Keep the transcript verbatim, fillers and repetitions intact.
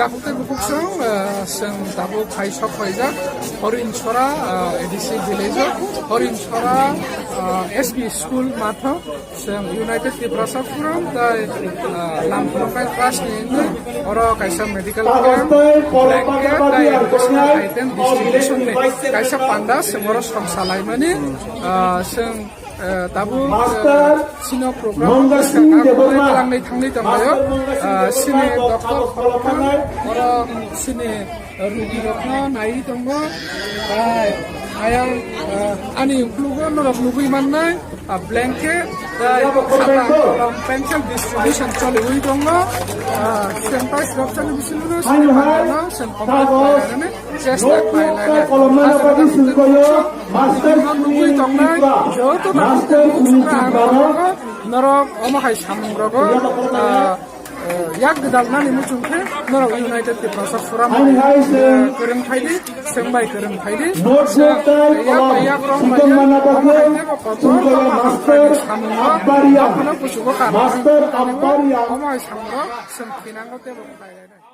Tabuk tei bukhuk chwng, ah, chwng tabuk hai sok phaijak Horinchora, ah, A D C village o, Horinchora, ah, S B school matho, chwng United Tiprasa Forum tei, ah, Lamphulwng Trust ni wngwi oro kaisa medical camp, blanket tei emotional item distribution ni kaisa panda chwng oro song salaimani, ah, chwng Eh, tabuk, eh, sino program Manga Singh Debbarma. Twlangwi thangwi tonglaio. Eh, sini Doctor Khorokthang, oro sini, eh, rugirokno naiwi tongo. Tei ayang, eh, ani uklogo norok nugwi mannai, ah, blanket, tei khata, kolom, pencil distribution choliwi tongo. Ah, sanitize rok chani bisingo sini pangano, sen complete khlainani. Chesta khlainani. Notebook tei kolom nana bagwi swijlaio, Master Sumit Tripura. Joto Master Sumit Tripura. Norok omo hai samung rogo, ah, eh, yak gwdal nani muchung khe norok United Tiprasa Forum, eh, kwrwng phaidi, chwng bai kwrwng phaidi. Notebook tei kolom yak rok swijlaio, omo hai tebo kotor swijlaio, Master samung rok. Abbariya. Omo hai samung rok chwng thinango tebo khlainani.